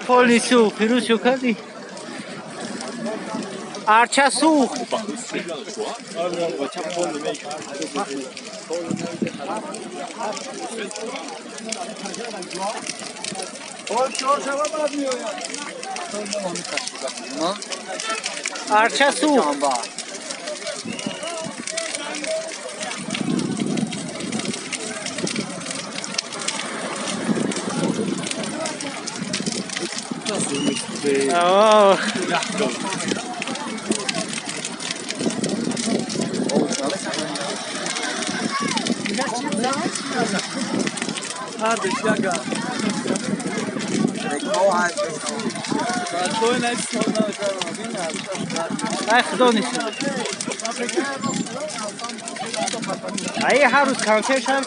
Полный фирӯз шо кардӣ? Арча сӯхт. Арча сӯхт. Oh. Ай худо нест. Ай ҳар рӯз консерт шаҳр